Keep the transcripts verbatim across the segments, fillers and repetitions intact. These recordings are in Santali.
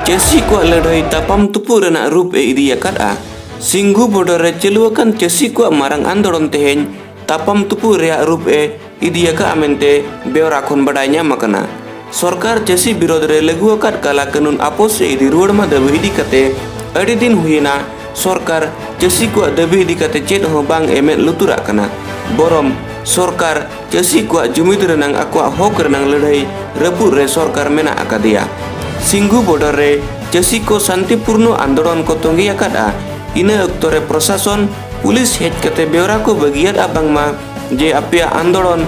ᱪᱟᱹᱥᱤ ᱠᱚᱣᱟᱜ ᱞᱟᱹᱲᱦᱟᱹᱭ ᱛᱟᱯᱟᱢ ᱛᱩᱯᱩᱜ ᱨᱮᱱᱟᱜ ᱨᱩᱯ ᱮ ᱤᱫᱤ ᱟᱠᱟᱫᱼᱟ᱾ ᱥᱤᱝᱜᱩ border ᱨᱮ ᱪᱟᱹᱞᱩ ᱟᱠᱟᱱ ᱪᱟᱹᱥᱤ ᱠᱚᱣᱟᱜ ᱢᱟᱨᱟᱝ ᱟᱱᱫᱳᱲᱚᱱ ᱛᱮᱦᱮᱧ ᱛᱟᱯᱟᱢ ᱛᱩᱯᱩᱜ ᱨᱮᱭᱟᱜ ᱨᱩᱯ ᱮ ᱤᱫᱤ ᱟᱠᱟᱫᱼᱟ ᱢᱮᱱᱛᱮ ᱵᱮᱣᱨᱟ ᱠᱷᱚᱱ ᱵᱟᱰᱟᱭ ᱧᱟᱢ ᱟᱠᱟᱱᱟ᱾ ᱥᱚᱨᱠᱟᱨ ᱪᱟᱹᱥᱤ ᱵᱤᱨᱳᱫᱷ ᱨᱮ ᱞᱟᱹᱜᱩ ᱟᱠᱟᱫ ᱠᱟᱞᱟ ᱠᱟᱹᱱᱩᱱ ᱟᱯᱚᱥ ᱮ ᱤᱫᱤ ᱨᱩᱣᱟᱹᱲ ᱢᱟ ᱫᱟᱹᱵᱤ ᱤᱫᱤ ᱠᱟᱛᱮ ᱟᱹᱰᱤ ᱫᱤᱱ ᱦᱩᱭᱮᱱᱟ ᱥᱚᱨᱠᱟᱨ ᱪᱟᱹᱥᱤ ᱠᱚᱣᱟᱜ ᱫᱟᱹᱵᱤ ᱤᱫᱤ ᱠᱟᱛᱮ ᱪᱮᱫ ᱦᱚᱸ ᱵᱟᱝ ᱮ ᱢᱮᱫ ᱞᱩᱛᱩᱨᱟᱜ ᱠᱟᱱᱟ᱾ ᱵᱚᱨᱚᱢ ᱥᱚᱨᱠᱟᱨ ᱪᱟᱹᱥᱤ ᱠᱚᱣᱟᱜ ᱡᱩᱢᱤᱫ ᱨᱮᱱᱟᱝ ᱟᱠᱚᱣᱟᱜ ᱦᱚᱠ ᱨᱮᱱᱟᱝ ᱞᱟᱹᱲᱦᱟᱹᱭ ᱨᱟᱹᱯᱩᱫ ᱨᱮ ᱥᱚᱨᱠᱟᱨ ᱢᱮᱱᱟᱜ ᱟᱠᱟᱫᱮᱭᱟ᱾ ᱥᱤᱝᱜᱩ border ᱨᱮ ᱪᱟᱹᱥᱤ ᱠᱚ ᱥᱟᱱᱛᱤᱯᱩᱨᱱᱚ ᱟᱱᱫᱳᱲᱚᱱ ᱠᱚ ᱛᱚᱸᱜᱮ ᱟᱠᱟᱫᱼᱟ᱾ ᱤᱱᱟᱹ ᱚᱠᱛᱚ ᱨᱮ ᱯᱨᱚᱥᱟᱥᱚᱱ ᱯᱩᱞᱤᱥ ᱦᱮᱡ ᱠᱟᱛᱮ ᱵᱮᱣᱨᱟ ᱠᱚ ᱵᱟᱹᱜᱤᱭᱟᱫᱼᱟ ᱵᱟᱝᱢᱟ ᱡᱮ ᱟᱯᱮᱭᱟᱜ ᱟᱱᱫᱳᱲᱚᱱ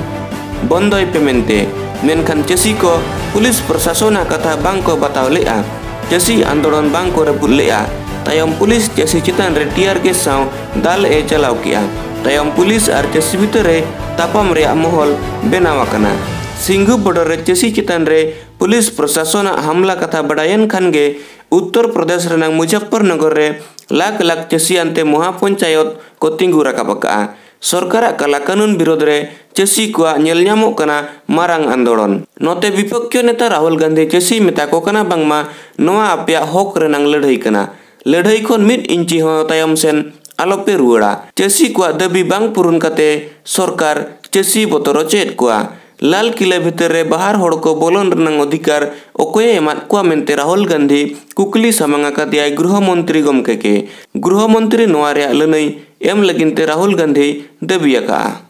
ᱵᱚᱱᱫᱚᱭ ᱯᱮ ᱢᱮᱱᱛᱮ᱾ ᱢᱮᱱᱠᱷᱟᱱ ᱪᱟᱹᱥᱤ ᱠᱚ ᱯᱩᱞᱤᱥ ᱯᱨᱚᱥᱟᱥᱚᱱᱟᱜ ᱠᱟᱛᱷᱟ ᱵᱟᱝ ᱠᱚ ᱵᱟᱛᱟᱣ ᱞᱮᱫᱼᱟ᱾ ᱪᱟᱹᱥᱤ ᱟᱱᱫᱳᱲᱚᱱ ᱵᱟᱝ ᱠᱚ ᱨᱟᱹᱯᱩᱫ ᱞᱮᱫᱼᱟ᱾ ᱛᱟᱭᱚᱢ ᱯᱩᱞᱤᱥ ᱪᱟᱹᱥᱤ ᱪᱮᱛᱟᱱ ᱨᱮ tear gas ᱥᱟᱶ ᱫᱟᱞ ᱮ ᱪᱟᱞᱟᱣ ᱠᱮᱫᱼᱟ᱾ ᱛᱟᱭᱚᱢ ᱯᱩᱞᱤᱥ ᱟᱨ ᱪᱟᱹᱥᱤ ᱵᱷᱤᱛᱟᱹᱨ ᱨᱮ ᱛᱟᱯᱟᱢ ᱨᱮᱭᱟᱜ ᱢᱚᱦᱚᱞ ᱵᱮᱱᱟᱣ ᱟᱠᱟᱱᱟ᱾ ᱥᱤᱝᱜᱩ border ᱨᱮ ᱪᱟᱹᱥᱤ ᱪᱮᱛᱟᱱ ᱨᱮ ᱯᱩᱞᱤᱥ ᱯᱨᱚᱥᱟᱥᱚᱱᱟᱜ ᱦᱟᱢᱞᱟ ᱠᱟᱛᱷᱟ ᱵᱟᱰᱟᱭᱮᱱ ᱠᱷᱟᱱ ᱜᱮ ᱩᱛᱛᱚᱨ ᱯᱨᱚᱫᱮᱥ ᱨᱮᱱᱟᱜ ᱢᱩᱡᱟᱯᱯᱷᱚᱨᱱᱚᱜᱚᱨ ᱨᱮ ᱞᱟᱠᱷ ᱞᱟᱠᱷ ᱪᱟᱹᱥᱤ ᱟᱱᱛᱮ ᱢᱚᱦᱟ ᱯᱚᱧᱪᱟᱭᱚᱛ ᱠᱚ ᱛᱤᱸᱜᱩ ᱨᱟᱠᱟᱵ ᱟᱠᱟᱫᱼᱟ᱾ ᱥᱚᱨᱠᱟᱨᱟᱜ ᱠᱟᱞᱟ ᱠᱟᱹᱱᱩᱱ ᱵᱤᱨᱳᱫᱷ ᱨᱮ ᱪᱟᱹᱥᱤ ᱠᱚᱣᱟᱜ ᱧᱮᱞ ᱧᱟᱢᱚᱜ ᱠᱟᱱᱟ ᱢᱟᱨᱟᱝ ᱟᱱᱫᱳᱲᱚᱱ᱾ ᱱᱚᱛᱮ ᱵᱤᱯᱚᱠᱠᱷᱚ ᱱᱮᱛᱟ ᱨᱟᱦᱩᱞ ᱜᱟᱱᱫᱷᱤ ᱪᱟᱹᱥᱤ ᱢᱮᱛᱟ ᱠᱚ ᱠᱟᱱᱟ ᱵᱟᱝᱢᱟ ᱱᱚᱣᱟ ᱟᱯᱮᱭᱟᱜ ᱦᱚᱠ ᱨᱮᱱᱟᱝ ᱞᱟᱹᱲᱦᱟᱹᱭ ᱠᱟᱱᱟ᱾ ᱞᱟᱹᱲᱦᱟᱹᱭ ᱠᱷᱚᱱ ᱢᱤᱫ ᱤᱧᱪᱤ ᱦᱚᱸ ᱛᱟᱭᱚᱢ ᱥᱮᱱ ᱟᱞᱚᱯᱮ ᱨᱩᱣᱟᱹᱲᱟ᱾ ᱪᱟᱹᱥᱤ ᱠᱚᱣᱟᱜ ᱫᱟᱹᱵᱤ ᱵᱟᱝ ᱯᱩᱨᱩᱱ ᱠᱟᱛᱮ ᱥᱚᱨᱠᱟᱨ ᱪᱟᱹᱥᱤ ᱵᱚᱛᱚᱨ ᱚᱪᱚᱭᱮᱫ ᱠᱚᱣᱟ᱾ ᱞᱟᱞ ᱠᱤᱞᱟᱹ ᱵᱷᱤᱛᱟᱹᱨ ᱨᱮ ᱵᱟᱦᱟᱨ ᱦᱚᱲ ᱠᱚ ᱵᱚᱞᱚᱱ ᱨᱮᱱᱟᱝ ᱚᱫᱷᱤᱠᱟᱨ ᱚᱠᱚᱭᱮ ᱮᱢᱟᱫ ᱠᱚᱣᱟ ᱢᱮᱱᱛᱮ ᱨᱟᱦᱩᱞ ᱜᱟᱱᱫᱷᱤ ᱠᱩᱠᱞᱤ ᱥᱟᱢᱟᱝ ᱟᱠᱟᱫᱮᱭᱟᱭ ᱜᱨᱚᱦᱚ ᱢᱚᱱᱛᱨᱤ ᱜᱚᱢᱠᱮ ᱠᱮ᱾ ᱜᱨᱚᱦᱚ ᱢᱚᱱᱛᱨᱤ ᱱᱚᱣᱟ ᱨᱮᱭᱟᱜ ᱞᱟᱹᱱᱟᱹᱭ ᱮᱢ ᱞᱟᱹᱜᱤᱫ ᱛᱮ ᱨᱟᱦᱩᱞ ᱜᱟᱱᱫᱷᱤ ᱫᱟᱹᱵᱤ ᱟᱠᱟᱫᱼᱟ᱾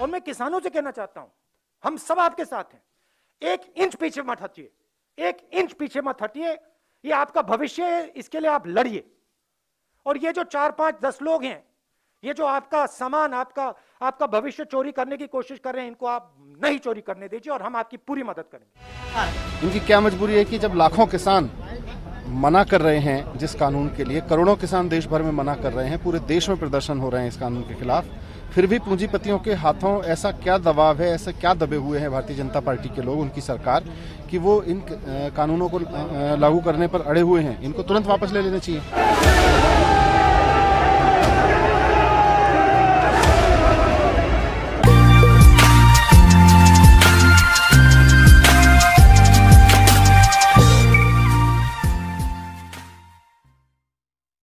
और मैं किसानों से कहना चाहता हूं, हम सब आपके साथ हैं। एक इंच पीछे मत हटिए, एक इंच पीछे मत हटिए। ये आपका भविष्य है, इसके लिए आप लड़िए। और ये जो चार पांच दस लोग हैं, ये जो आपका सामान, आपका आपका भविष्य चोरी करने की कोशिश कर रहे हैं, इनको आप नहीं चोरी करने दीजिए और हम आपकी पूरी मदद करेंगे। इनकी क्या मजबूरी है कि जब लाखों किसान मना कर रहे हैं जिस कानून के लिए, करोड़ों किसान देश भर में मना कर रहे हैं, पूरे देश में प्रदर्शन हो रहे हैं इस कानून के खिलाफ, फिर भी पूंजीपतियों के हाथों ऐसा क्या दबाव है, ऐसे क्या दबे हुए हैं भारतीय जनता पार्टी के लोग, उनकी सरकार, कि वो इन कानूनों को लागू करने पर अड़े हुए हैं। इनको तुरंत वापस ले लेना चाहिए।